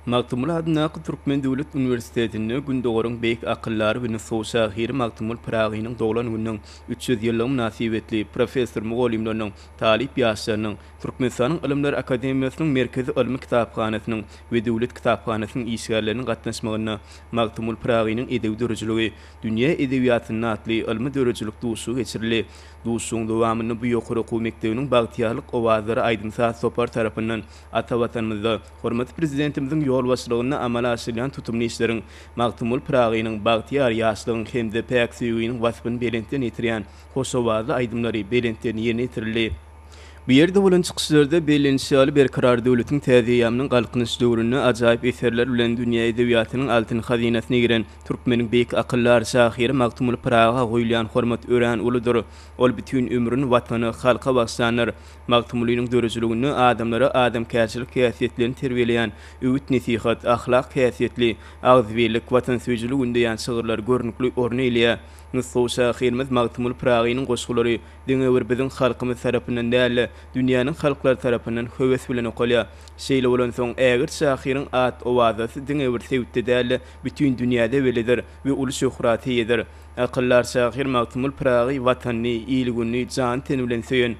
Magtymguly adyndaky Türkmen döwlet uniwersitetinde Gündogaryň beýik akyldary we nusgawy şahyry Magtymguly Pyragynyň doglan gününiň 300 ýyllygy mynasybetli professor-mugallymlarynyň, talyp ýaşlarynyň, Türkmenistanyň Ylymlar akademiýasynyň Merkezi ylmy kitaphanasynyň we Döwlet kitaphanasynyň işgärleriniň gatnaşmagynda Magtymguly Pyragynyň edebi döredijiligi dünýä edebiýatynda atly ylmy-döredijilik duşuşygy geçirildi. Duşuşygyň dowamynda bu ýokary okuw mekdebiniň Bagtyýarlyk owazlary aýdym-saz topary tarapyndan ata Watanymyzda hormatly Prezidentimiziň ýolbaşçylygynda amala aşyrylýan tutumly işleriň, Magtymguly Pyragynyň bagtyýar ýaşlygyň hem-de päk söýginiň waspyny belentden ýetirýän hoşowazly aýdymlary belentden ýerine ýetirildi. Bu ýerde bolan çykyşlarda bellenişi ýaly, Berkarar döwletiň täze eýýamynyň Galkynyş döwründe ajaýyp eserler bilen dünýä edebiýatynyň altyn hazynasyna giren türkmeniň beýik akyldar şahyry Magtymguly Pyraga goýulýan hormat örän uludyr. Ol bütin ömrüni Watana, halka bagyşlandyr. Magtymgulynyň döredijiliginde adamlara adamkärçilik häsiýetlerini terbiýeleýän öwüt-nesihat, ahlak häsiýetli, agzybirlik, watansöýüjilik ündeýän şygyrlar görnükli orun eýeleýär. Nusgawy şahyrymyz Magtymguly Pyragynyň goşgulary diňe bir biziň halkymyz tarapyndan däl-de, dünýäniň halklary tarapyndan höwes bilen okalýar. Şeýle bolansoň, ägirt şahyryň at-owazasy diňe bir sebitde däl-de, bütin dünýäde bellidir we uly şöhrata eýedir. Akyldar şahyr Magtymguly Pyragy Watanyny, il-gününi jany-teni bilen söýen,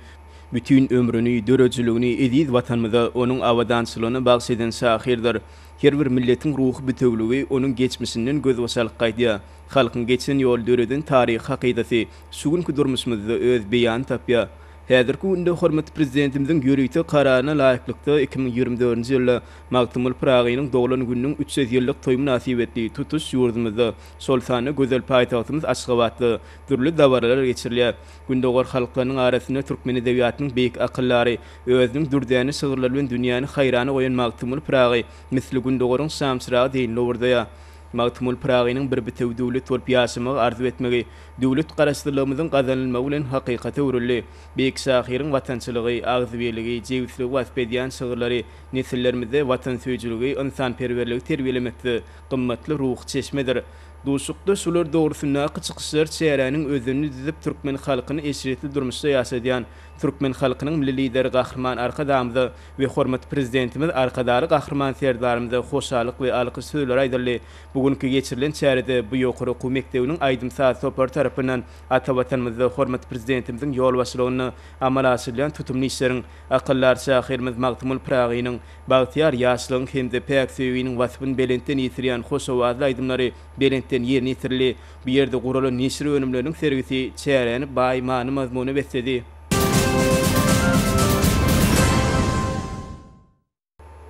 bütin ömrüni, döredijiligini eziz Watanymyza, onuň abadançylygyna bagyş eden şahyrdyr. Her bir milletiň ruhy bitewüligi onuň geçmişinden gözbaş alyp gaýdýar. Halkyň geçen ýoly döreden taryhy hakydasy şu günki durmuşymyzda öz beýanyny tapýar. Häzirki günde hormatly Prezidentimiziň ýörite Kararyna laýyklykda, 2024-nji ýylda Magtymguly Pyragynyň doglan gününiň 300 ýyllyk toýy mynasybetli tutuş ýurdumyzda, şol sanda gözel paýtagtymyz Aşgabatda dürli dabaralar geçirilýär. Gündogar halklarynyň arasynda türkmen edebiýatynyň beýik akyldary, özüniň dürdäne şygyrlary bilen dünýäni haýrana goýan Magtymguly Pyragy misli Gündogaryň şamçyragy deýin lowurdaýar. Magtymguly Pyragynyň bir bitewi döwlet bolup ýaşamagy arzuw etmegi döwlet Garaşsyzlygymyzyň gazanylmagy bilen hakykata öwrüldi. Beýik şahyryň watançylygy, agzybirligi, jebisligi wasp edýän şygyrlary nesillerimizde watansöýüjiligi, ynsanperwerligi terbiýelemekde gymmatly ruhy çeşmedir. Duşuşykda şular dogrusyndaky çykyşlar çäräniň özenini düzüp türkmen halkyny eşretli durmuşda ýaşadýan türkmen halkynyň Milli Lideri Gahryman Arkadagymyza we hormatly Prezidentimiz Arkadagly Gahryman Serdarymyza hoşallyk we alkyş sözleri aýdyldy. Bu günki geçirilen çärede bu ýokary okuw mekdebiniň aýdym-saz topary tarapyndan ata Watanymyzda hormatly Prezidentimiziň ýolbaşçylygynda amala aşyrylýan tutumly işleriň, akyldar şahyrymyz Magtymguly Pyragynyň bagtyýar ýaşlygyň hem-de päk söýginiň waspyny belentden ýetirýän hoş owazly aýdymlary belentden ýerine ýetirildi. Bu ýerde guralan neşir önümleriniň sergisi çäräni baý many-mazmuna besledi.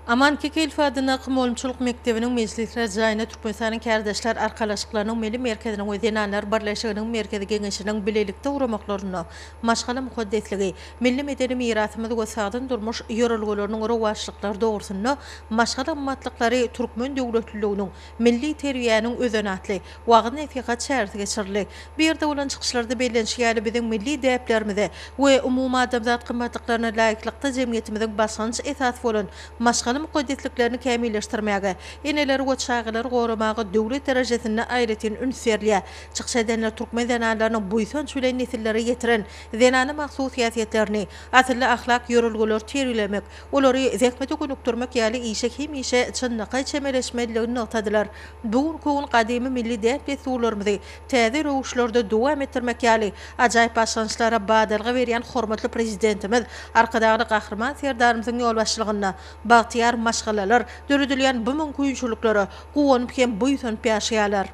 Aman Kekilow adyndaky mugallymçylyk mekdebiniň mejlisler jaýynda Türkmenistanyň Kärdeşler arkalaşyklarynyň Milli merkeziniň we Zenanlar birleşiginiň Merkezi Geňeşiniň bilelikde guramaklarynda Maşgala mukaddesligi, milli medeni mirasymyz we sagdyn durmuş ýörelgeleriniň rowaçlyklary dogrusynda Maşgala gymmatlyklary türkmen döwletliliginiň Milli terbiýäniň özeni atly wagyz-nesihat çäresi geçirildi. Bu ýerde bolan çykyşlarda bellenişi ýaly, biziň milli däplerimize we umumadamzat gymmatlyklaryna laýyklykda jemgyýetimiziň başlangyç esasy bolan maşgala mukaddesliklerini kämilleşdirmäge, eneleri we çagalary goramaga döwlet derejesinde aýratyn üns berilýär. Çykyş edenler türkmen zenanlarynyň buýsanç bilen nesillere ýetiren zenana mahsus häsiýetlerini, asylly ahlak ýörelgeleri terbiýelemek, olary zähmete gönükdirmek ýaly işe hemişe çynlakaý çemeleşmelidigini nygtadylar. Bu günki gün gadymy milli däp-dessurlarymyzy täze röwüşlerde dowam etdirmek ýaly ajaýyp başlangyçlara badalga berýän hormatly Prezidentimiz Arkadagly Gahryman Serdarymyzyň ýolbaşçylygynda bagtyýar maşgalalar döredilýän bu mümkinçiliklere guwanyp hem buýsanyp ýaşaýarlar.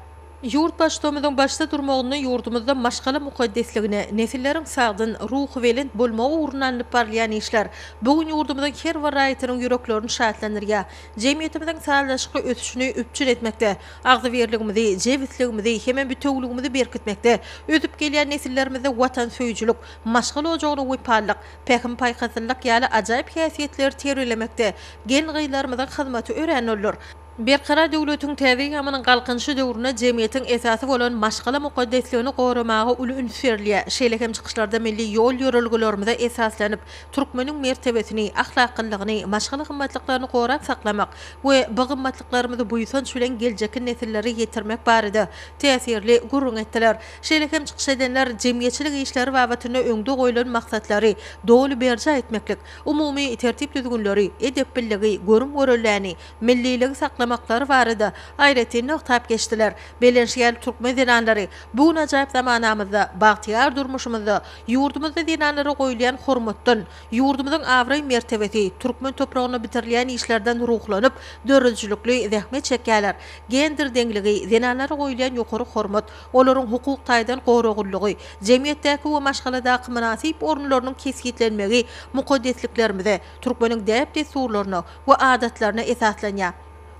Ýurt Baştutanymyzyň başda durmagynda ýurdumyzda maşgala mukaddesligine, nesilleriň sagdyn, ruhubelent bolmagy ugrunda alnyp barylýan işler bu gün ýurdumyzyň her bir raýatynyň ýüreklerini şatlandyrýar. Jemgyýetimiziň sazlaşykly ösüşini üpjün etmekde, agzybirligimizi, jebisligimizi hemem bitewüligimizi berkitmekde, ösüp gelýän nesillerimizde watansöýüjilik, maşgala ojagyna wepalylyk, pähim-paýhaslylyk ýaly ajaýyp häsiýetleri terbiýelemekde gelin-gyzlarymyzyň hyzmaty örän uludyr. Berkarar döwletiň täze eýýamynyň Galkynyşy döwründe jemgyýetiň esasy bolan maşgala mukaddesligini goramaga uly üns berilýär. Şeýle hem çykyşlarda milli ýol-ýörelgelerimize esaslanyp, türkmeniň mertebesini, ahlaklylygyny, maşgala gymmatlyklaryny gorap saklamak we bu gymmatlyklarymyzy buýsanç bilen geljekki nesillere ýetirmek barada täsirli gürrüň etdiler. Şeýle hem çykyş edenler jemgyýetçilik işleri babatynda öňde goýlan maksatlary doly berjaý etmeklik, umumy tertip-düzgünleri, edep-billigi, görüm-göreldäni, milliligi saklamaklary barada aýratyn nygtap geçdiler. Bellenişi ýaly, türkmen zenanlary bu gün ajaýyp zamanamyzda, bagtyýar durmuşymyzda ýurdumyzda zenanlara goýulýan hormatdan, ýurdumyzyň abraý-mertebesi, türkmen topragynda bitirilýän işlerden ruhlanyp, döredijilikli zähmet çekýärler. Gender deňligi, zenanlara goýulýan ýokary hormat, olaryň hukuk taýdan goraglylygy, jemgyýetdäki we maşgaladaky mynasyp orunlarynyň kesgitlenmegi mukaddesliklerimize, türkmeniň däp-dessurlaryna we adatlaryna esaslanýar.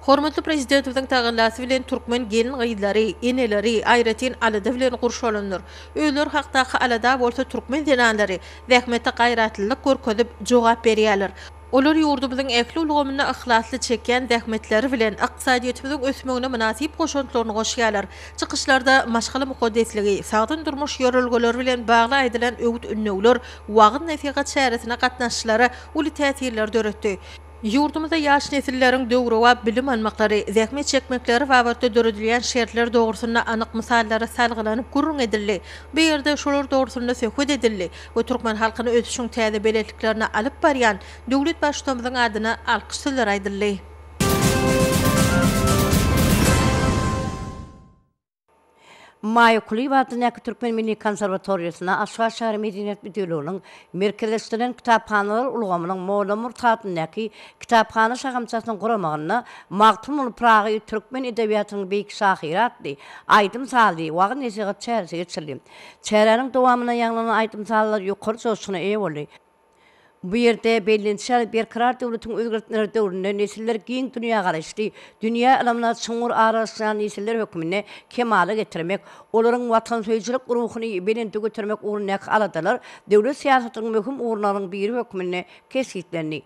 Hormatly Prezidentimiziň tagallasy bilen türkmen gelin-gyzlary, eneleri aýratyn alada bilen gurşalandyr. Özleri hakdaky alada bolsa türkmen zenanlary zähmete gaýratlylyk görkezip jogap berýärler. Olar ýurdumyzyň ähli ulgamynda yhlasly çekýän zähmetleri bilen ykdysadyýetimiziň ösmegine mynasyp goşantlaryny goşýarlar. Çykyşlarda maşgala mukaddesligi, sagdyn durmuş ýörelgeleri bilen bagly aýdylan öwüt-ündewler wagyz-nesihat çäresine gatnaşyjylara uly täsirleri döretdi. Ýurdumyzda ýaş nesilleriň döwrebap bilim almaklary, zähmet çekmekleri babatda döredilýän şertler dogrusynda anyk mysallara salgylanyp gürrüň edildi. Bu ýerde şolar dogrusynda söhbet edildi we türkmen halkyny ösüşiň täze belentliklerine alyp barýan döwlet Baştutanymyzyň adyna alkyş sözleri aýdyldy. Maýa Kulyýewa adyndaky Türkmen milli konserwatoriýasynda Aşgabat şäher medeniýet müdirliginiň Merkezleşdirilen kitaphanalar ulgamynyň Mollamurt adyndaky kitaphana şahamçasynyň guramagynda Magtymguly Pyragy türkmen edebiýatynyň beýik şahyry atly aýdym-sazly wagyz-nesihat çäresi geçirildi. Çäräniň dowamynda ýaňlanan aýdym-sazlar ýokary joşguna eýe boldy. Bu ýerde bellenişi ýaly, Berkarar döwletiň özgertmeleri döwründe nesilleri giň dünýägaraýyşly, dünýä ylymyna çuňňur aralaşýan nesiller hökmünde kemala getirmek, olaryň watansöýüjilik ruhuny belende götermek ugrundaky aladalar döwlet syýasatynyň möhüm ugurlarynyň biri hökmünde kesgitlendi.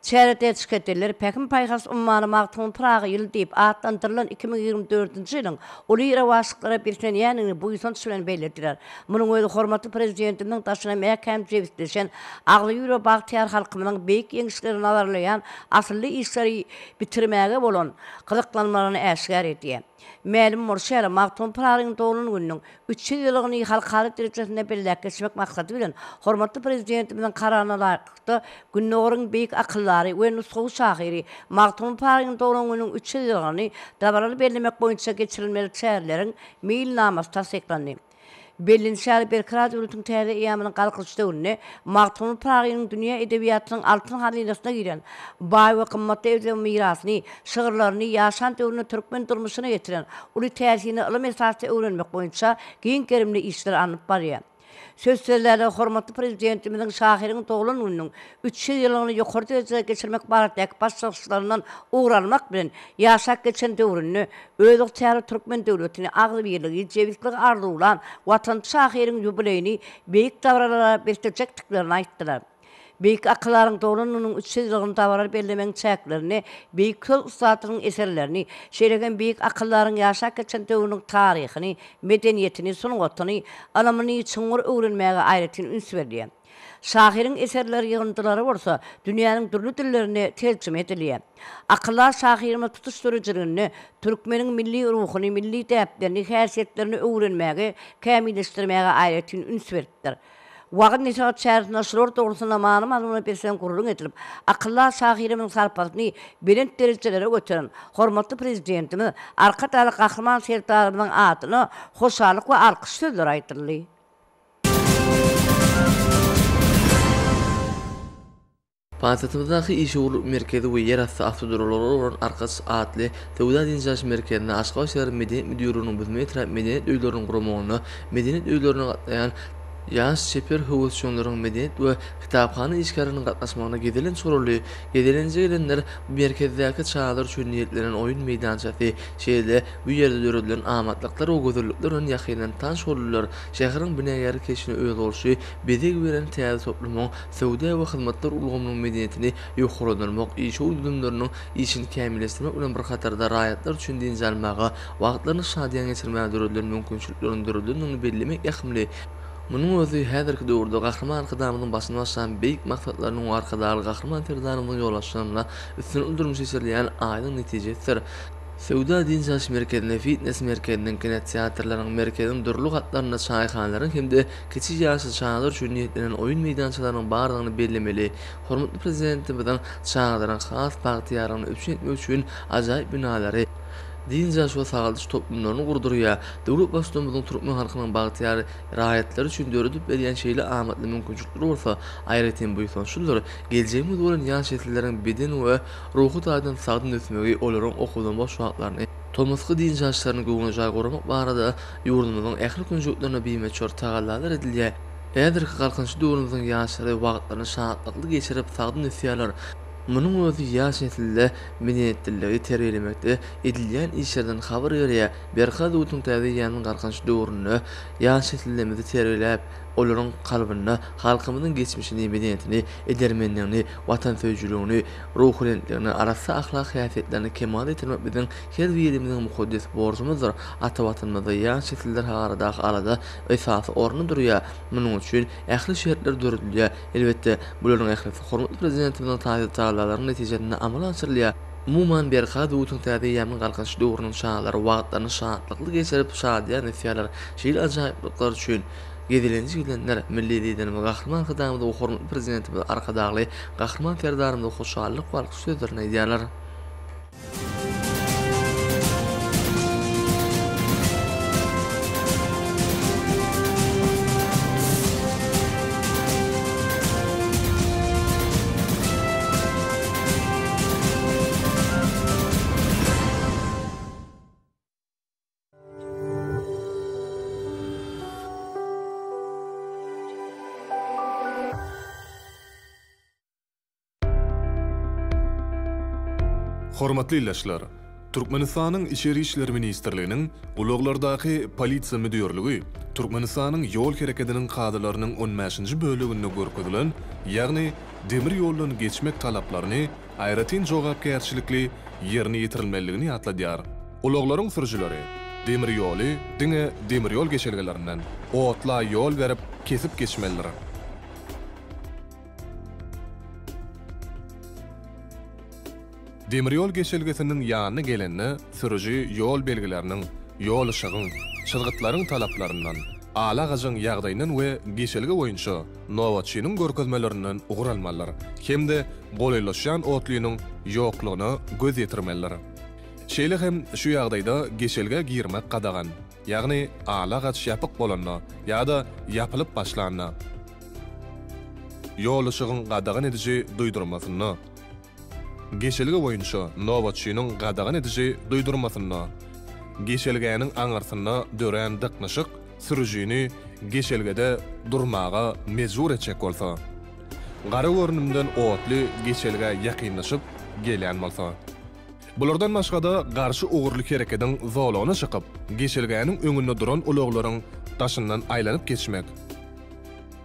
Çärede çykyş edenler Pähim-paýhas ummany Magtymguly Pyragy ýyly diýip atlandyrylan 2024-nji ýylyň uly rowaçlyklara beslenýändigini buýsanç bilen bellediler. Munuň özi hormatly Prezidentimiziň daşyna mäkäm jebisleşen, agzybir we bagtyýar halkymyzyň beýik ýeňişleri nazarlaýan asylly işleri bitirmäge bolan gyzyklanmalaryny äşgär edýär. Mälim bolşy ýaly, Magtymguly Pyragynyň doglan gününiň 300 ýyllygyny halkara derejesinde belläp geçmek maksady bilen, hormatly Prezidentimiziň Kararyna laýyklykda, Gündogaryň beýik akyldary we nusgawy şahyry Magtymguly Pyragynyň doglan gününiň 300 ýyllygyny dabaraly bellemek boýunça geçirilmeli çäreleriň Meýilnamasy tassyklandy. Bellenişi ýaly, Berkarar döwletiň täze eýýamynyň Galkynyş döwründe Magtymguly Pyragynyň dünýä edebiýatynyň altyn hazynasyna giren baý we gymmatly edebi mirasyny, şygyrlaryny ýaşan döwründe türkmen durmuşyna getiren uly täsirini ylym esasda öwrenmek boýunça giň gerimli işler alnyp barylýar. Söz sözlärde hormatly Prezidentimiziň şahyryň doglan gününiň 300 ýyllygyny ýokary derejede geçirmek baradaky başlangyçlaryndan ugur almak bilen, ýaşap geçen döwründe özygtyýarly türkmen döwletini, agzybirligi, jebisligi arzuwlan watançy şahyryň ýubileýini beýik dabaralara beslejekdiklerini aýtdylar. Beýik akyldaryň doglan gününiň 300 ýyllygyny dabaraly bellemegiň çäklerinde beýik söz ussadynyň eserlerini, şeýle hem beýik akyldaryň ýaşap geçen döwrüniň taryhyny, medeniýetini, sungatyny, ylymyny çuňňur öwrenmäge aýratyn üns berilýär. Şahyryň eserleri ýygyndylary bolsa dünýäniň dürli dillerine terjime edilýär. Akyldar şahyrymyz tutuş döredijiliginde türkmeniň milli ruhuny, milli däplerini, häsiýetlerini öwrenmäge, kämilleşdirmäge aýratyn üns beripdir. Wagyz-nesihat çäresinde şular dogrusynda many-mazmuna beslenen gürrüň edilip, akyldar şahyrymyzyň sarpasyny belent derejelere göteren hormatly Prezidentimiz Arkadagly Gahryman Serdarymyzyň adyna hoşallyk we alkyş sözleri aýdyldy. Paýtagtymyzdaky işewürlik merkezi we ýerasty awtoduralgalary bolan Arkaç atly söwda-dynç alyş merkezinde Aşgabat şäher medeniýet müdirliginiň Büzmeý etrap medeniýet öýleriniň guramagynda medeniýet öýlerine gatnaýan. Ýaş çeper höwesjeňleriň, medeniýet we kitaphana işgärleriniň gatnaşmagynda gezelenç guraldy. Gezelenje gelenler bu merkezdäki çagalar üçin niýetlenen oýun meýdançasy, şeýle-de bu ýerde döredilen amatlyklar we gözellikler bilen ýakyndan tanyş boldular. Şäheriň binagärlik keşbine özboluşly bezeg beren täze toplumyň söwda we hyzmatlar ulgamynyň medeniýetini ýokarlandyrmak, işewür düzümleriniň işini kämilleşdirmek bilen bir hatarda raýatlar üçin dynç almaga, wagtlaryny şadyýan geçirmäge döredilen mümkinçilikleriň döredilendigini bellemek ýakymly. Munuň özi häzirki döwürde Gahryman Arkadagymyzyň başyny başlan beýik maksatlarynyň we Arkadagly Gahryman Serdarymyzyň ýolbaşçylygynda üstünlikli durmuşa geçirilýän aýdyň netijesidir. Söwda-dynç alyş merkezinde, fitnes merkeziniň, kinoteatrlaryň, merkeziň dürli gatlarynda çaýhanalaryň hem-de kiçi ýaşly çagalar üçin niýetlenen oýun meýdançalarynyň bardygyny bellemeli. Hormatly Prezidentimiziň çagalaryň has bagtyýarlygyny üpjün etmek üçin ajaýyp binalary, dynç alyş we sagaldyş toplumlaryny gurdurýar. Döwlet Baştutanymyzyň türkmen halkynyň bagtyýar raýatlary üçin döredip berýän şeýle amatly mümkinçilikleri bolsa aýratyn buýsançlydyr. Geljegimiz bolan ýaş nesilleriň beden we ruhy taýdan sagdyn ösmegi, olaryň okuwdan boş wagtlaryny, tomusky dynç alyşlaryny göwnejaý guramak barada ýurdumyzyň ähli künjeklerinde bimöçber tagallalar edilýär. Häzirki Galkynyş döwrümiziň ýaşlary wagtlaryny şatlykly geçirip, sagdyn ösýärler. Munuň özi ýaş nesilde medeniýetliligi terbiýelemekde edilýän işlerden habar berýär. Berkarar döwletiň täze eýýamynyň Galkynyş döwründe ýaş nesillerimizi terbiýeläp, olaryň kalbynda halkymyzyň geçmişini, medeniýetini, edermenligini, watansöýüjiligini, ruhubelentligini, arassa ahlak häsiýetlerini kemala getirmek biziň her birimiziň mukaddes borjumyzdyr. Ata Watanymyzda ýaş nesiller baradaky alada esasy orunda durýar. Munuň üçin ähli şertler döredilýär. Elbetde, bularyň ählisi hormatly Prezidentimiziň taýsyz tagallalarynyň netijesinde amala aşyrylýar. Umuman, Berkarar döwletiň täze eýýamynyň Galkynyş döwrüniň çagalary wagtlaryny şatlykly geçirip, şadyýan ösýärler. Şeýle ajaýyplyklar üçin gezelenje gidenler Milli Liderimiz Gahryman Arkadagymyza we hormatly Prezidentimiz Arkadagly Gahryman Serdarymyza hoşallyk we alkyş sözlerini aýdýarlar. Hormatly ildeşler! Türkmenistanyň Içeri işler ministrliginiň Ulaglardaky polisiýa müdirligi Türkmenistanyň ýol herekediniň kadalarynyň on bäşinji böleginde görkezilen, ýagny demir ýoldan geçmek talaplaryny aýratyn jogapkärçilikli ýerine ýetirilmelidigini ýatladýar. Ulaglaryň sürüjileri demir ýoly diňe demir ýol geçelgelerinden, otla ýol berip, kesip geçmelidir. Demir ýol geçelgesiniň ýanyna gelende sürüji ýol belgileriniň, ýol yşygyň, çyzgytlaryň talaplaryndan, ala agajyň ýagdaýyndan we geçelge boýunça nobatçynyň görkezmelerinden ugur almalydyr hem-de golaýlaşýan otlynyň ýoklugyna göz ýetirmelidir. Şeýle hem şu ýagdaýda geçelgä girmek gadagan, ýagny ala agaç ýapyk bolanda ýa-da ýapylyp başlanda. Ýol yşygyň gadagan ediji duýdurmasynda. Geçelge boýunça nobatçynyň gadagan ediji duýdurmasynda. Geçelgäniň aňyrsynda dörän dyknyşyk sürüjini geçelgede durmaga mejbur etjek bolsa. Gara görnümden otly geçelgä ýakynlaşyp gelýän bolsa. Bulardan başga-da garşy ugurly herekediň zolagyna çykyp, geçelgäniň öňünde duran ulaglaryň daşyndan aýlanyp geçmek.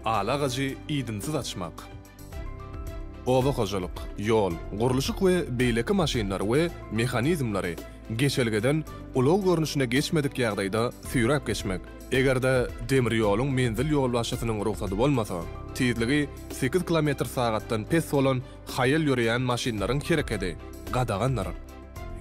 Al agajy idinsiz açmak. Oba hojalyk, ýol, gurluşyk we beýleki maşynlary we mehanizmleri geçelgeden ulag görnüşine geçmedik ýagdaýda süýräp geçmek. Eger-de demir ýoluň menzil ýolbaşçysynyň rugsady bolmasa, tizligi sekiz kilometr sagatdan pes bolan haýal ýöreýän maşynlaryň herekedi gadagandyr.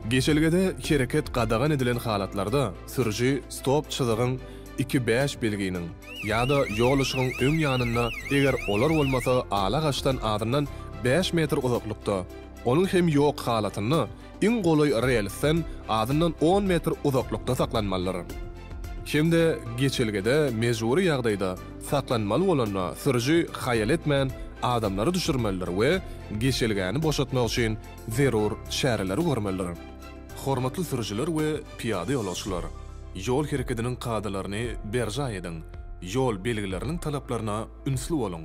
Geçelgede hereket gadagan edilen halatlarda sürüji stop çyzygyň iki-bäş belginiň ýa-da ýol yşygyň öň ýanynda, eger olar bolmasa alagaçdan azyndan bäş metr uzaklykda, onuň hem ýok halatynda iň golaý relsden azyndan on metr uzaklykda saklanmalydyr. Hem-de geçelgede mejbury ýagdaýda saklanmaly bolanda sürüji haýal etmän adamlary düşürmelidir we geçelgäni boşatmak üçin zerur çäreleri görmelidir. Hormatly sürüjiler we pyýada ýolagçylar! Ýol herekediniň kadalaryny berjaý ediň! Ýol belgileriniň talaplaryna ünsli boluň!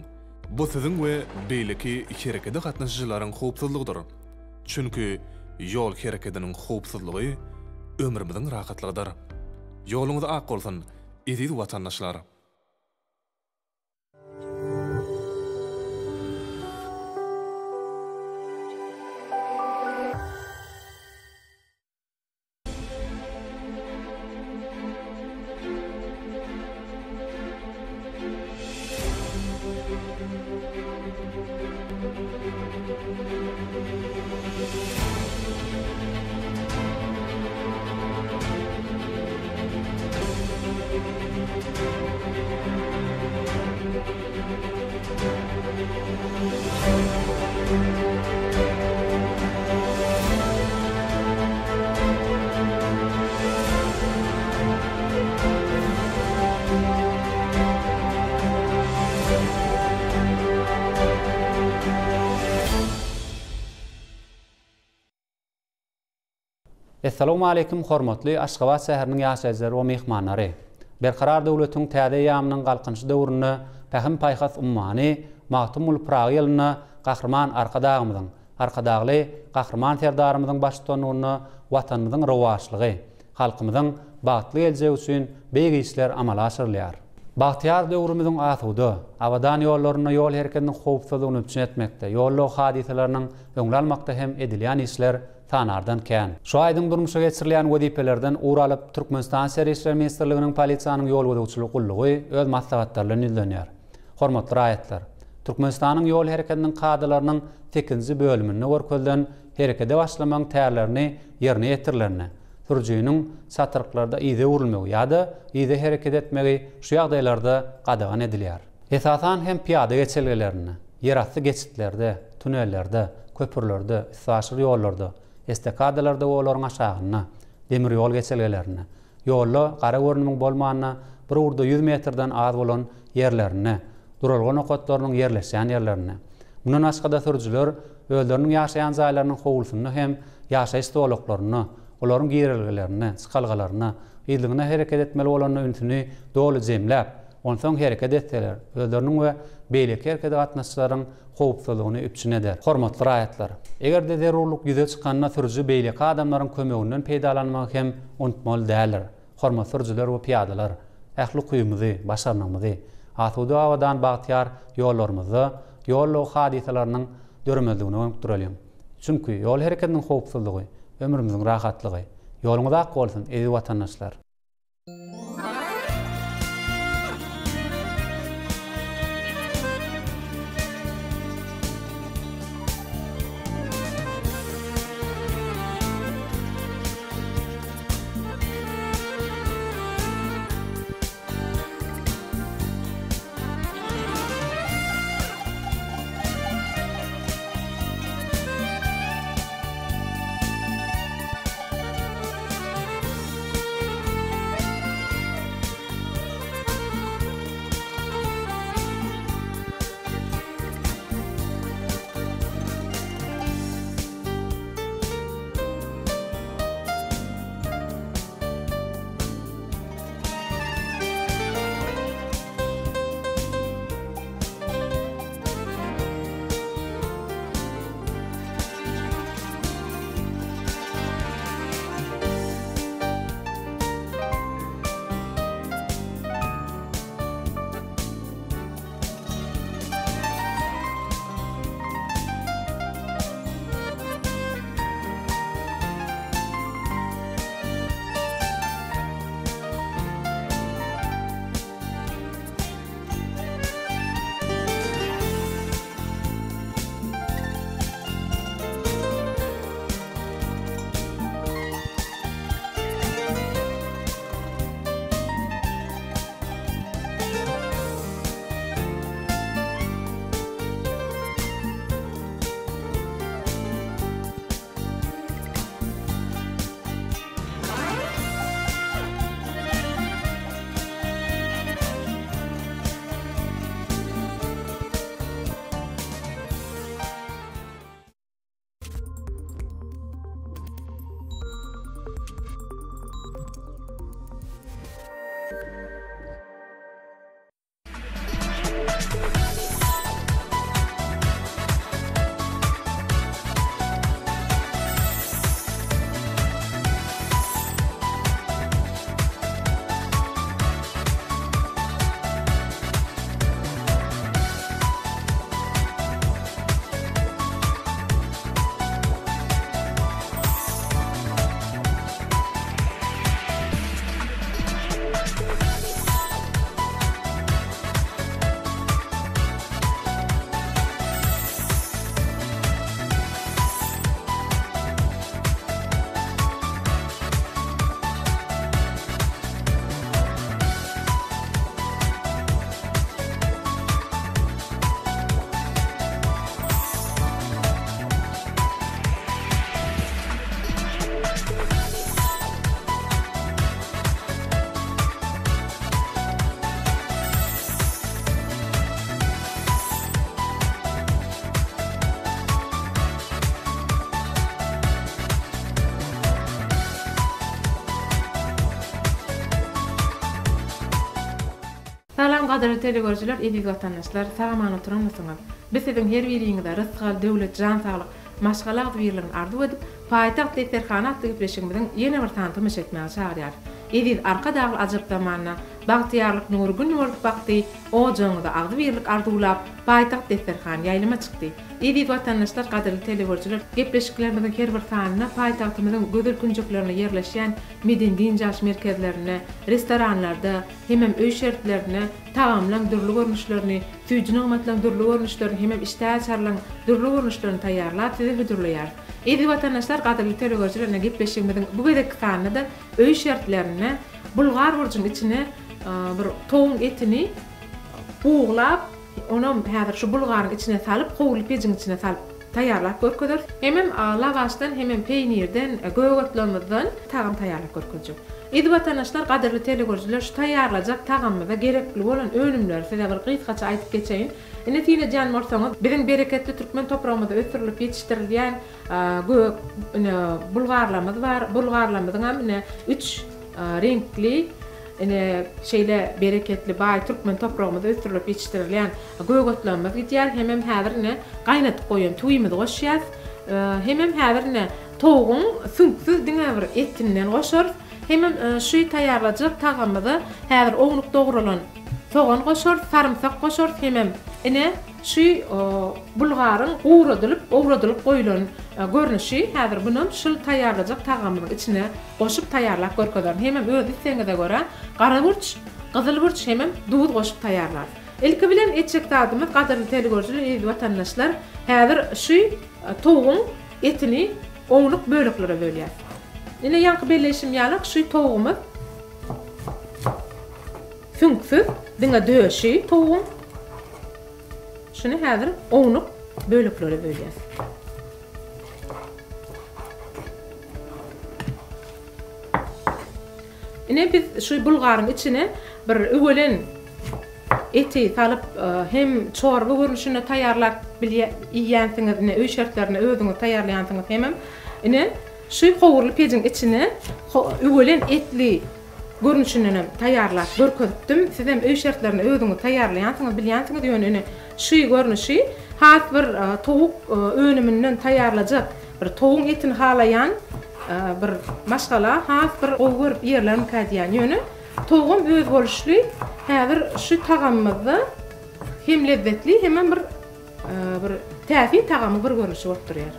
Bu siziň we beýleki herekede gatnaşyjylaryň howpsuzlygydyr. Çünki ýol herekediniň howpsuzlygy ömrümiziň rahatlygydyr. Ýoluňyz ak bolsun, eziz watandaşlar! Essalawmaleýkim hormatly Aşgabat şäheriniň ýaşaýjylary we myhmanlary! Berkarar döwletiň täze eýýamynyň Galkynyşy döwründe Pähim-paýhas ummany Magtymguly Pyragy ýylynda Gahryman Arkadagymyzyň, Arkadagly Gahryman Serdarymyzyň baştutanlygynda Watanymyzyň rowaçlygy, halkymyzyň bagtly geljegi üçin beýik işler amala aşyrylýar. Bagtyýar döwrümiziň asuda, abadan ýollarynda ýol hereketiniň howpsuzlygyny üpjün etmekde, ýol-ulag hadysalarynyň öňüni almakda hem edilýän işler sanardan kän. Şu aýdyň durmuşa geçirilýän wezipelerden ugur alyp, Türkmenistan Içeri işler ministrliginiň Polisiýanyň ýol gözegçiligi gullugy öz maslahatlary bilen ýüzlenýär. Hormatly raýatlar! Türkmenistanyň ýol hereketiniň kadalarynyň sekizinji bölüminde görkezilen herekede başlamagyň tärlerini ýerine ýetirilende, sürüjiniň çatryklarda yza öwrülmegi ýa-da yza hereket etmegi şu ýagdaýlarda gadagan edilýär. Esasan hem pyýada geçelgelerinde, ýerasty geçitlerde, tunellerde, köprülerde, üstaşyr ýollarda, estakadalarda we olaryň aşagynda, demir ýol geçelgelerinde, ýolda gara görnümiň bolmanda bir ugurda ýüz metrden az bolan ýerlerinde, duralga nokatlarynyň ýerleşýän ýerlerinde. Mundan başga-da sürüjiler özleriniň ýaşaýan jaýlarynyň howlusynda hem ýaşaýyş zolaklarynda, olaryň girelgelerinde, çykalgalarynda, yzlygyna hereket etmeli bolanda ünsüni doly jemläp, Onsoň hereket etseler, özleriniň we beýleki herekete gatnaşyjylaryň howpsuzlygyny üpjün eder. Hormatly raýatlar! Eger-de zerurlyk ýüze çykanda sürüji beýleki adamlaryň kömeginden peýdalanmagy hem unutmaly däldir. Hormatly sürüjiler we pyýadalar! Ähli ukybymyzy, başarnygymyzy asuda we abadan bagtyýar ýollarymyzda ýol-ulag hadysalarynyň döremezligine gönükdireliň. Çünki ýol hereketiniň howpsuzlygy, ömrümiziň rahatlygy. Ýoluňyz ak bolsun, eziz watandaşlar! gadyrly telegörüjiler, eziz watandaşlar, sag-aman oturanmysyňyz? Biz siziň her biriňize rysgal, döwlet, jan saglyk, maşgala agzybirligini arzuw edip, Paýtagt desterhany atly gepleşigimiziň ýene bir sanyny tomaşa etmäge çagyrýarys. Eziz Arkadagly ajap zamanda bagtyýarlyk nury gün bolup bakdy, ojagyňyza agzybirlik arzuwlap, Paýtagt desterhany ýaýlyma çykdy. Eziz watandaşlar, gadyrly telegörüjiler, gepleşiklerimiziň her bir sanynda paýtagtymyzyň gözel künjeklerinde ýerleşýän medeni-dynç alyş merkezlerinde, restoranlarda hemem öý şertlerinde tagamlaň dürli görnüşlerini, süýji nygmatlaň dürli görnüşlerini hemem işdäaçarlaň dürli görnüşlerini taýýarlap size hödürleýäris. Eziz watandaşlar, gadyrly telegörüjiler, ine gepleşigimiziň bu gezekki sanynda-da öý şertlerinde bulgar burjuň içine bir towuň etini buglap, Onam häzir şu bulgaryň içine salyp, howurly pejiň içine salyp taýýarlap görkezeris. Hemem lawaşdan, hemem peýnirden, gök otlarymyzdan tagam taýýarlap görkezjek. Eziz watandaşlar, gadyrly telegörüjiler, şu taýýarlajak tagamymyza gerekli bolan önümleri size bir gysgaça aýdyp geçeýin. Indi syn edýän bolsaňyz, biziň bereketli türkmen topragymyzda ösdürilip ýetişdirilýän gök ine bulgarlarymyz bar. Bulgarlarymyzyňam ine üç reňkli Ine, şeýle bereketli, baý türkmen topragymyzda ösdürilip ýetişdirilýän gök otlarymyz gidýär. Hemem häzir ine gaýnadyp goýan tüwimizi goşýas. Hemem häzir ine towugyň süňksüz diňe bir etinden goşarys. Hemem şu taýýarlajak tagamymyza häzir ownuk dogralan sogan goşarys, sarymsak goşarys. Hemem ine şu bulgaryň guradylyp, owradylyp goýlan görnüşi. Häzir bunam şul taýýarlajak tagamymyzyň içine goşup taýýarlap görkezerin. Hemem öz islegiňize görä gara burç, gyzyl burç hemem duz goşup taýýarlarys. Ilki bilen etjek zadymyz gadyrly telegörüjiler eziz watandaşlar häzir şu towugyň etini ownuk böleklere bölýäs. Ine ýaňky belleýşim ýalak şu towugymyz süňksüz diňe döşi towugyň. Şuny häzir ownuk böleklere bölýäs. Ine biz şu bulgaryň içine bir üwelen eti salyp hem çorba görnüşinde taýýarlap bilýä iýýänsiňiz ine öý şertlerinde özüňiz taýýarlaýansyňyz hemem ine şu howurly pejiň içine üwelen etli görnüşindenem taýýarlap görkezipdim. Sizem öý şertlerinde özüňiz taýýarlaýansyňyz bilýänsiňiz ýöne ine şu görnüşi has bir towuk önüminden taýýarlajak Bir towugyň etini halaýan bir maşgala has bir gowy görüp iýerlermikä diýýän. Ýöne towugam özboluşly häzir şu tagamymyzda hem lezzetli hemem bir bir täsin tagamyň bir görnüşi bolup durýar.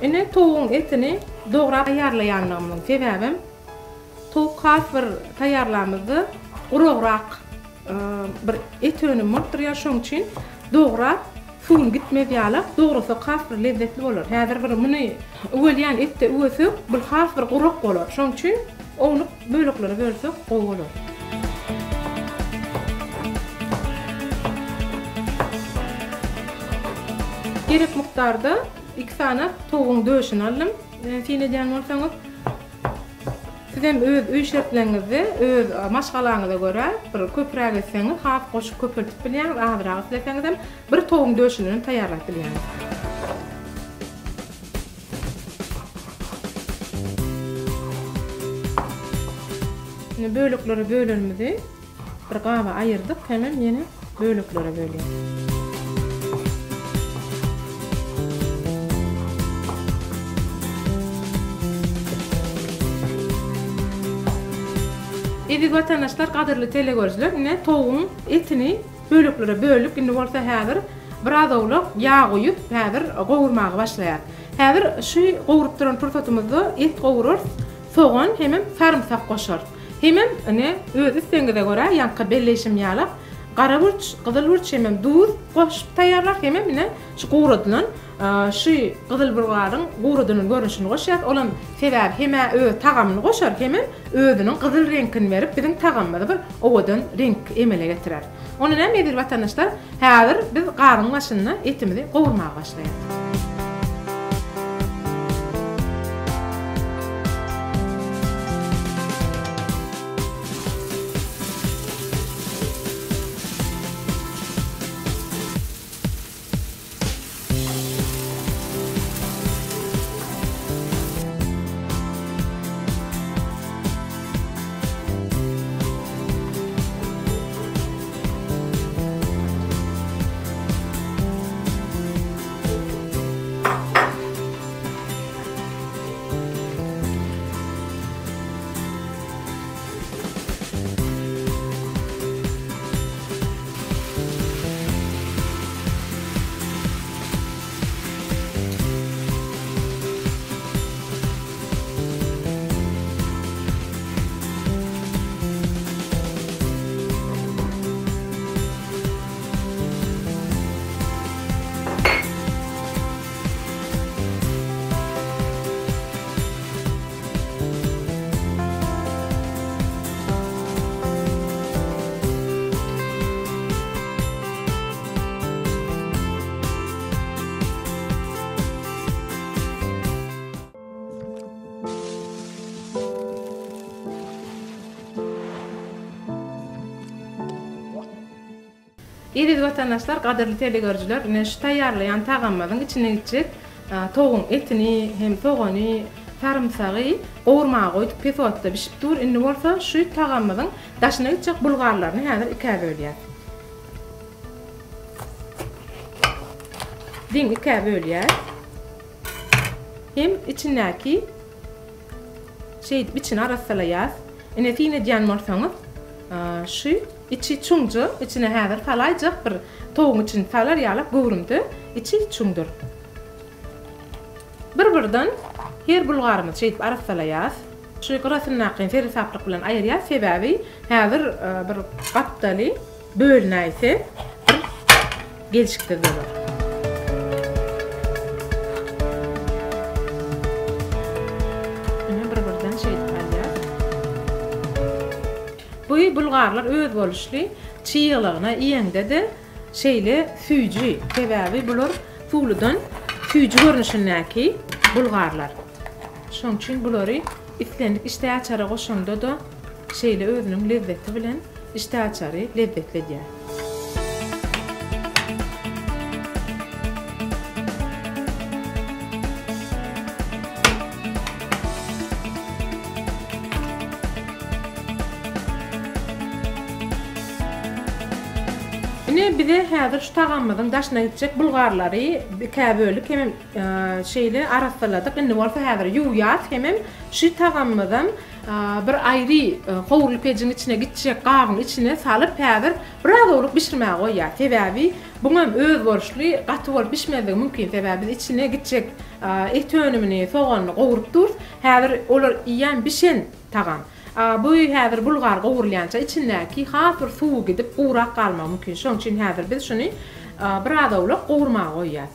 Ine towugyň etini dograp taýýarlaýanlygymyzyň sebäbem towuk has bir taýýarlamyzda guragrak bir et önümi bolup durýar, şonuň üçin dograp, suwuny gitmez ýalak dograsak has bir lezzetli bolar. Häzir bir muny üwelýän etde üwesek, bul has bir gurak bolar. Şonuň üçin ownuk böleklere bölsek gowy bolar. Gerek mukdarda iki sany towugyň döşüni aldym, syn edýän bolsaňyz. Sizem öz öý şertleriňizde öz maşgalaňyza görä bir köpräk etseňiz has goşup köpeltip bilýäňiz, azrak isleseňizem bir towugyň döşünden taýýarlap bilýäňiz. Indi böleklere bölenimizi Bir gaba aýyrdyk, hemem ýene böleklere bölýäs. Eziz watandaşlar, gadyrly telegörüjiler, ine towugyň etini böleklere böldük, indi bolsa häzir biraz owlak ýag guýup, häzir gowurmaga başlaýas. Häzir şu gowrup duran pursatymyzda et gowurarys, sogan hemem sarymsak goşarys. Hemem ine, öz islegiňize görä, ýaňky belleýşim ýalak, gara burç, gyzyl burç hemem duz goşup taýýarlar, hemem ine, şu guradylan, şu gyzyl bulgaryň guradylan görnüşini goşýas. Olam sebäbi hem-ä öz tagamyny goşar, hemem özüniň gyzyl reňkini berip, biziň tagamymyza bir owadan reňk emele getirer. Onda näme eziz watandaşlar, häzir biz gazyň başynda etimizi gowurmaga başlaýas. Eziz watandaşlar, gadyrly telegörüjiler, ine şu taýýarlaýan tagamymyzyň içine gitjek towugyň etini hem sogany, sarymsagy gowurmaga goýduk, pes otda bişip dur. Indi bolsa şu tagamymyzyň daşyna gitjek bulgarlaryny häzir ikä bölýäs. Deň ikä bölýäs. Hem içindäki şeýdip içini arassalaýas. Ine syn edýän bolsaňyz, şu içi çuňja, içine häzir salaýjak bir towugyň içini salar ýalak göwrümde içi çuňdur. Bir-birden her bulgarymyzy şeýdip arassalaýas. Şu gyrasyndakyny seresaplyk bilen aýyrýas, sebäbi häzir bir gapdaly bölünäýse bir gelşiksiz bolar. Ine bir-birden şeýdip alýas. Bu bulgarlar özboluşly çyglygyna iýeňde-de şeýle süýji, sebäbi bular suwludan süýji görnüşindäki bulgarlar. Şonuň üçin bulary islendik işdäaçara goşaňda-da şeýle özüniň lezzeti bilen işdäaçary lezzetli edýär. Ine bize häzir şu tagamymyzyň daşyna gitjek bulgarlary ikä bölüp hemem şeýle arassaladyk. Indi bolsa häzir ýuwýas hemem şu tagamymyzam bir aýry howurly pejiň içine gitjek gabyň içine salyp häzir biraz owluk bişirmäge goýýas. Sebäbi buňam özboluşly gaty bolup bişmezligi mümkin. Sebäbi biz içine gitjek et önümini, soganyny gowrup durus. Häzir olar iýen bişen tagam. A bu häzir bulgar gowrulýança içindäki has bir suwy gidip gurak galmagy mümkin. Şonuň üçin häzir biz şuny biraz owlak gowurmaga goýýas.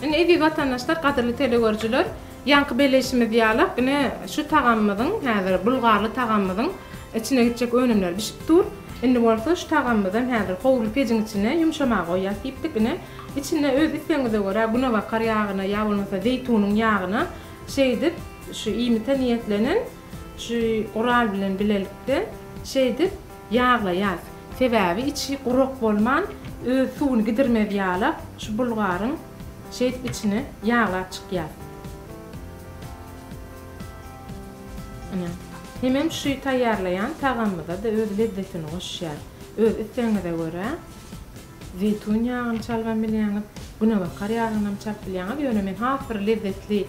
Indi eziz watandaşlar, gadyrly telegörüjiler, ýaňky belleýşimiz ýaly, ine şu tagamymyzyň, häzir bulgarly tagamymyzyň içine gitjek önümler bişip dur. Indi bolsa şu tagamymyzam häzir howurly pejiň içine ýumşamaga goýýas diýipdik. Ine, içinde öz islegiňize görä günebakar ýagyna ýa bolmasa zeýtunyň ýagyna şeýdip şu iýmite niýetlenen şu gural bilen bilelikde şeýdip ýaglaýas. Sebäbi içi gurak bolman öz suwuny gidirmez ýalak şu bulgaryň şeýdip içini ýaglap çykýas. Ine. Hemem şu taýýarlaýan tagamymyza-da öz lezzetini goşýar. Öz islegiňize görä zeýtun ýagyny çalybam bilýäňiz, günebakar ýagynam çalyp bilýäňiz. Ýöne men has bir lezzetli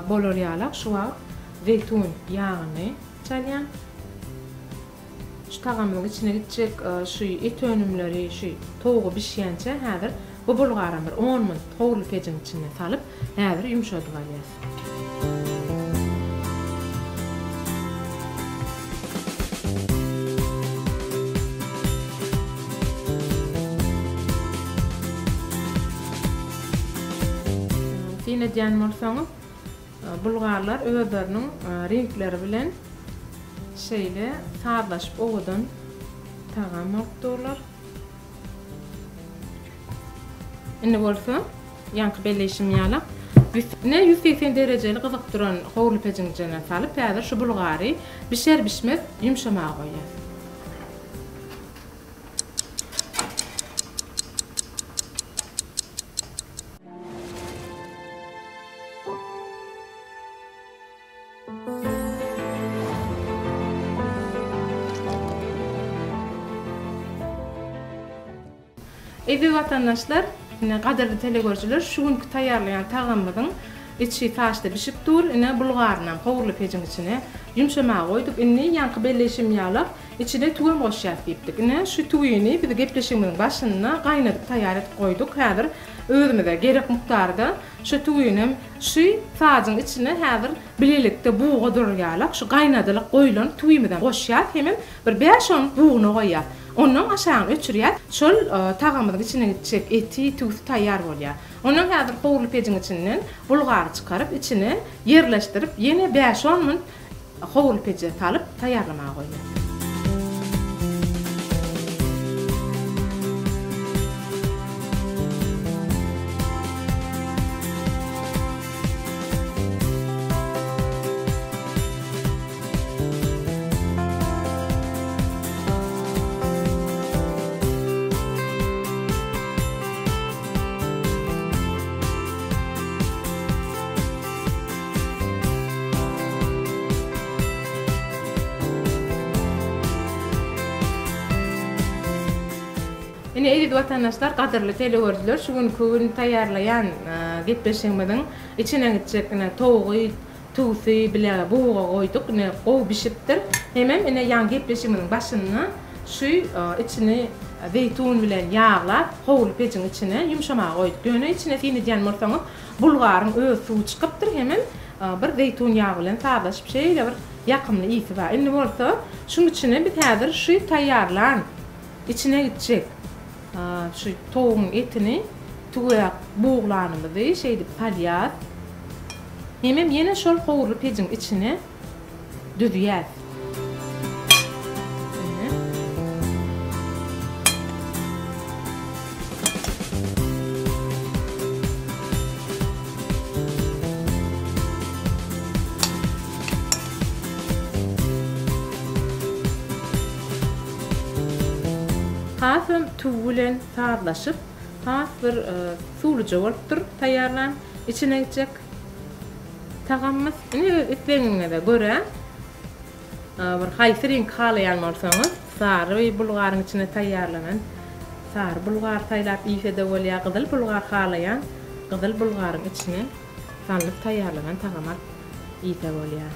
bolar ýalak şu wagt zeýtun ýagyny çalýan. Şu tagamyň içine gitjek şu et önümleri, şu towugy bişýänçä häzir bu bulgaram bir on minut howurly pejiň içinde salyp, häzir ýumşadyp alýas. Syn edýän bolsaňyz, Bulgarlar özleriniň reňkleri bilen şeýle sazlaşyp owadan tagam bolup durlar. Indi bolsa ýaňky belleýşim ýaly üstüne 180 derejeli gyzyp duran howurly pejiň içine salyp häzir şu bulgary bişer-bişmez ýumşamaga goýýas. Eziz watandaşlar, ine gadyrly telegörüjiler şu günki taýýarlaýan tagamymyzyň içi saçda bişip dur, ine bulgarynam howurly pejiň içine ýumşamaga goýduk. Indi ýaňky belleýşim ýalak içine tüwem goşýas diýipdik. Ine şu tüwini biz gepleşigimiziň başynda gaýnadyp taýýar edip goýduk. Häzir özümize gerek mukdarda şu tüwinem şu sajyň içine häzir bilelikde buga durar ýalak şu gaýnadylyp goýlan tüwimizem goşýas hemem bir bäş-on buguna goýýas. Onnoň aşagyny öçürýäs. Şol tagamyzyň içine gitjek eti, tüwüsi taýýar bolýar. Onnoň häzir howurly pejiň içinden bulgary çykaryp, içine ýerleşdirip, ýene bäş-on minut howurly peje salyp taýýarlamaga goýýas. Ine eziz watandaşlar gadyrly telegörüjiler şu günki gün taýýarlaýan gepleşigimiziň içine gitjek ine towugy Tüwsi bile buga goýduk ine gowy bişipdir. Hemem ine ýaňy gepleşigimiziň başynda şu içini zeýtun bilen ýaglap howly pejiň içine ýumşamaga goýduk. Ýöne içine syn edýän bolsaňyz bulgaryň öz suwy çykypdyr hemem bir zeýtun ýagy bilen sazlaşyp şeýle bir ýakymly ysy bar. Indi bolsa şuň içine biz häzir şu taýýarlan içine gitjek şu towugyň etini tüwä buglanymyzy şeýdip salýas. Hemem ýene şol howurly pejiň içine düzýäs. Ine. Hasam tüwi bilen sazlaşyp, has bir suwluja bolupdyr taýýarlan. Içine gitjek tagamymyz. Indi öz islegiňize görä bir haýsy reňki halaýan bolsaňyz, sary bulgaryň içine taýýarlanan sary bulgar saýlap iýse-de bolýar, gyzyl bulgar halaýan gyzyl bulgaryň içine salnyp taýýarlanan tagam alyp iýse bolýar.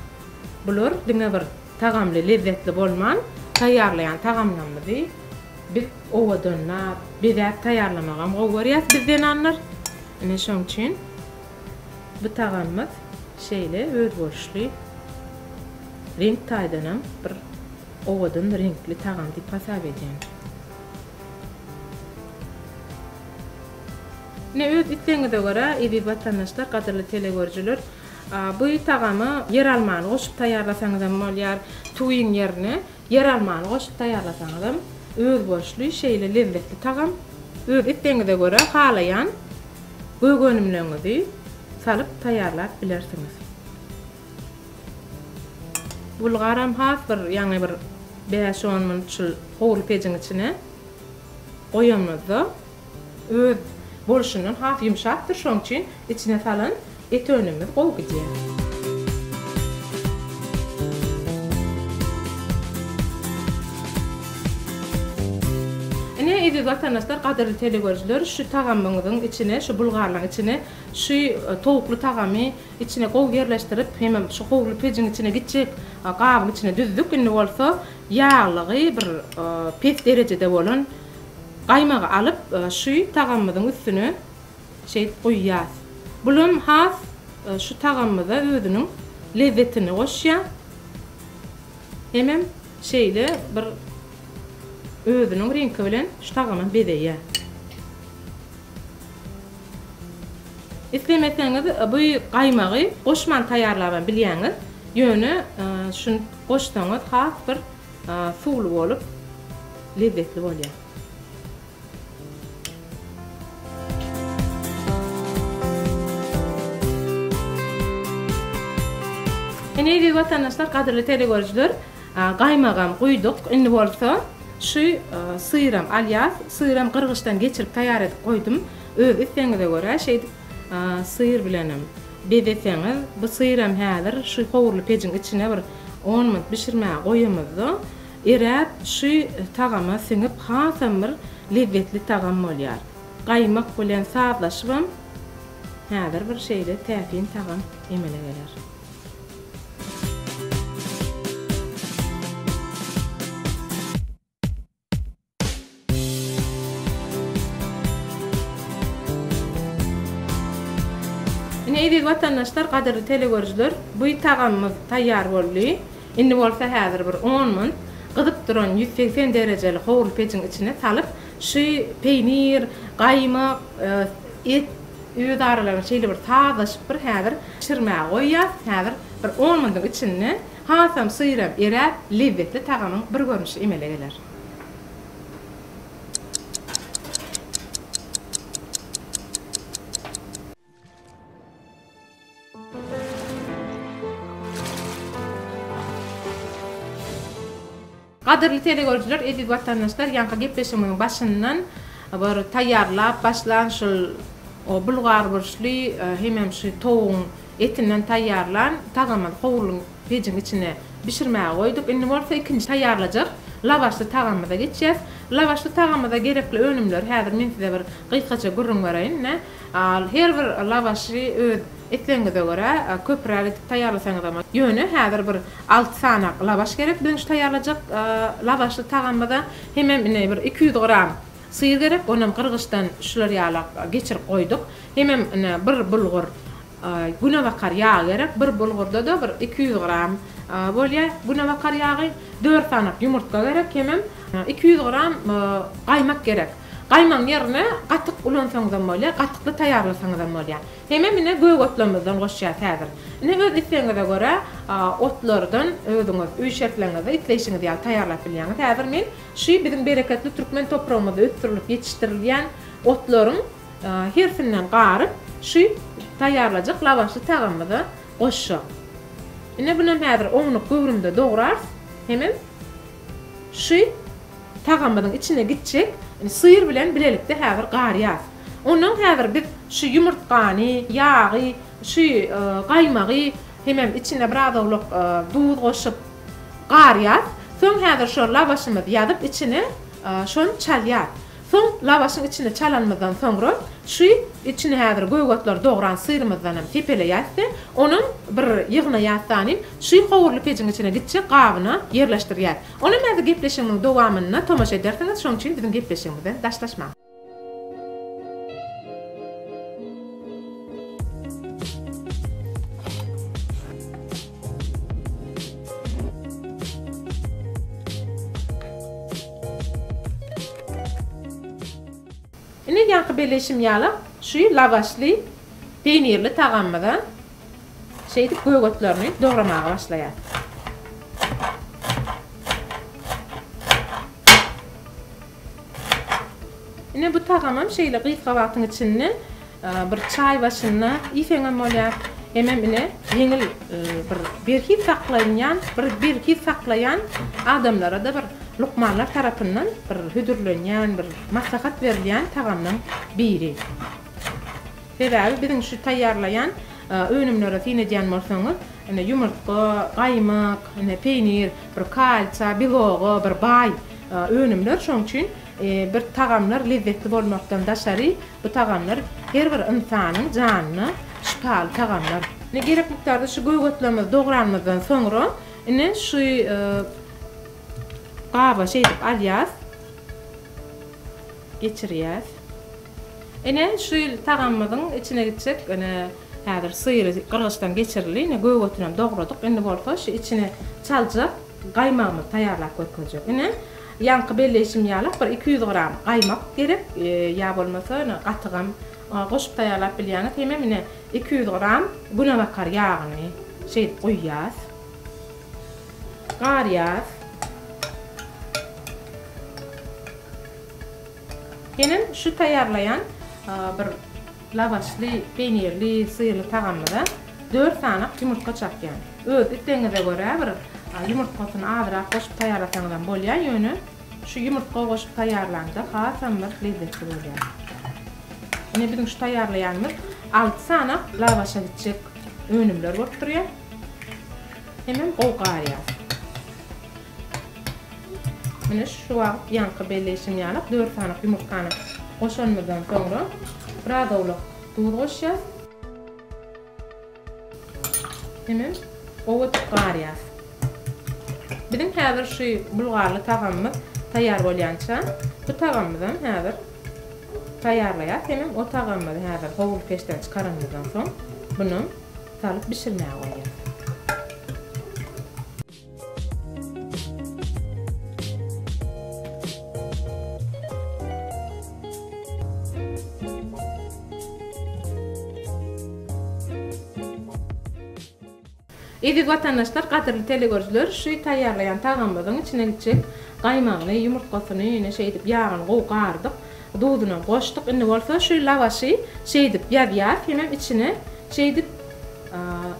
Bular diňe bir tagamly, lezzetli bolman, taýýarlaýan tagamlarymyzy biz owadanlap, bezäp taýýarlamagam gowy görýäs biz zenanlar. Ine şoň üçin bu tagamymyz şeýle özboluşly reňk taýdanam bir owadan reňkli tagam diýip hasap edýän. Ine öz islegiňize görä eziz watandaşlar, gadyrly telegörüjiler, bu tagamy ýeralmany goşup taýýarlasaňyzam bolýar, tüwiň ýerine Ýeralmany goşup taýýarlasaňyzam özboluşly şeýle lezzetli tagam. Öz islegiňize görä halaýan gök önümleriňizi salyp taýýarlap bilersiňiz. Bulgaram has bir ýaňy bir bäş-on minut şul howurly pejiň içine goýanymyzda Öz bolşundan has ýumşapdyr, şonuň üçin içine salan et önümimiz gowy gidýär. Ine, eziz watandaşlar, gadyrly telegörüjiler, şu tagamyňyzyň içine, şu bulgarlaryň içine şu towukly tagamy içine gowy ýerleşdirip, hemem şu howurly pejiň içine gitjek gabyň içine düzdük. Indi bolsa ýaglygy bir pes derejede bolan Gaýmagy alyp, şu tagamymyzyň üstüne şeýdip guýýas. Bulam has şu tagamymyza özüniň lezzetini goşýar. Hemem şeýle bir özüniň reňki bilen şu tagamy bezeýär. Islemeseňiz bu gaýmagy goşman taýýarlabam bilýäňiz. Ýöne şuny goşsaňyz has bir suwly bolup lezzetli bolýar. Ine eziz watandaşlar, gadyrly telegörüjiler, gaýmagam guýduk. Indi bolsa şu syram alýas. Syram gyrgyçdan geçirip taýýar edip goýdum. Öz islegiňize görä şeýdip syr bilenem bezeseňiz, bu syram häzir şu howurly pejiň içine bir on minut bişirmäge goýamyzda eräp şu tagama siňip hasam bir lezzetli tagam bolýar. Gaýmak bilen sazlaşybam häzir bir şeýle täsin tagam emele geler. Ine eziz watandaşlar, gadyrly telegörüjiler, bu tagamymyz taýýar boldy. Indi bolsa häzir bir on munt gyzyp. duran 180 derejeli howurly pejiň içine salyp, şu peýnir, gaýmak, et öz aralarynda şeýle bir sazlaşyp bir häzir bişirmäge goýýas. Häzir bir on minutiň içinde hasam syram eräp, lezzetli tagamyň bir görnüşi emele geler. Gadyrly telegörüjiler, eziz watandaşlar, ýaňky gepleşigimiziň başyndan bir taýýarlap başlan şul bulgar burçly hemem şu towugyň etinden taýýarlan tagamyny howurlyň pejiň içine bişirmäge goýduk. Indi bolsa ikinji taýýarlajak lawaşly tagamymyza geçýäs. Lawaşly tagamymyza gerekli önümleri häzir men size bir gysgaça gürrüň bereýin. Ine, her bir lawaşy öz islegiňize görä köpräk edip taýýarlasaňyzam, ýöne häzir bir alty sany lawaş gerek biziň şu taýýarlajak lawaşly tagamymyza. Hemem ine bir 200 gram syr gerek, onam gyrgyçdan şular ýalak geçirip goýduk. Hemem ine bir bulgur Günebakar ýagy gerek. Bir bulgurda-da bir 200 gram bolýar günebakar ýagy. Dört sanak ýumurtga gerek hemem 200 gram gaýmak gerek. Gaýmagyň ýerine gatyk ulansaňyzam bolýar, gatykly taýýarlasaňyzam bolýar. Hemem ine gök otlarymyzdan goşýas häzir. Ine öz islegiňize görä otlardan özüňiz öý şertleriňizde isleýşiňiz ýaly taýýarlap bilýäňiz. Häzir men şu biziň bereketli türkmen topragymyzda ösdürilip ýetişdirilýän otlaryň Hersinden garyp, şu taýýarlajak lawaşly tagamymyza goşjak. Ine bunam häzir ownuk göwrümde dograrys. Hemem şu tagamymyzyň içine gitjek syr bilen bilelikde häzir garýas. Ondan häzir biz şu ýumurtgany, ýagy, şu gaýmagy hemem içine biraz owlak duz goşup garýas. Soň häzir şo lawaşymyzy ýazyp içine şony çalýas. Soň lawaşyň içine çalanymyzdan soňra şu içine häzir gök otlary dogran syrymyzdanam sepeleýäs-de, onam bir ýygnaýas danym şu howurly pejiň içine gitjek gabyna ýerleşdirýäs. Onam häzir gepleşigimiziň dowamynda tomaşa edersiňiz, şonuň üçin biziň gepleşigimizden daşlaşmaň. Ine ýaňky belleýşim ýaly şu lawaşly peýnirli tagamymyza şeýdip gök otlaryny dogramaga başlaýas. Ine bu tagamam şeýle gysga wagtyň içinde bir çaý başynda iýseňem bolýar. Hemem ine ýeňil bir berhiz saklanýan, bir berhiz saklaýan adamlara-da bir lukmanlar tarapyndan bir hödürlenýän, bir maslahat berilýän tagamlaň biri. Sebäbi biziň şu taýýarlaýan önümlere syn edýän bolsaňyz, ine ýumurtga, gaýmak, ine peýnir, bir kalsiýa, beloga bir baý önümler. Şonuň üçin bir tagamlar lezzetli bolmakdan daşary, bu tagamlar her bir ynsanyň janyna şypaly tagamlar. Ine gerek mukdarda şu gök otlarymyzy dogranymyzdan soňra, ine şu gaba şeýdip alýas, geçirýäs. Ine, şu ýyl tagamymyzyň içine gitjek, ine, häzir syry gyrgyçdan geçirildi, ine, gök otunam dogradyk, indi bolsa şu içine çaljak gaýmagymyzy taýýarlap görkezjek. Ine, ýaňky belleýşim ýaly, bir 200 gram gaýmak gerek, ýa bolmasa, ine, gatygam goşup taýýarlap bilýäňiz. Hemem, ine, 200 gram günebakar ýagyny şeýdip guýýas. Garýas. Hemem şu taýýarlaýan bir lawaşly, peýnirli, syrly tagamymyza dört sanak ýumurtga çakýan. Öz islegiňize görä bir ýumurtgasyny azrak goşup taýýarlasaňyzam bolýar, ýöne şu ýumurtga goşup taýýarlanda hasam bir lezzetli bolýar. Ine biziň şu taýýarlaýanymyz alty sanak lawaşa gitjek önümler bolup durýar. Hemem gowy garýar. Ine şu wagt ýaňky belleýşim ýaly dört sany ýumurtgany goşanymyzdan soňra biraz owlak duz goşýas. Hemem gowy edip garýas. Biziň häzir şu bulgarly tagamymyz taýýar bolýança bu tagamymyzam häzir taýýarlaýas. Hemem o tagamymyzy häzir howurly peçden çykaranymyzdan soň bunam salyp bişirmäge goýýas. Eziz watandaşlar, gadyrly telegörüjiler, şu taýýarlaýan tagamymyzyň içine gitjek gaýmagyny, ýumurtgasyny ine şeýdip ýagyny gowy gardyk, duzunam goşduk. Indi bolsa şu lawaşy şeýdip ýazýas hemem içine şeýdip.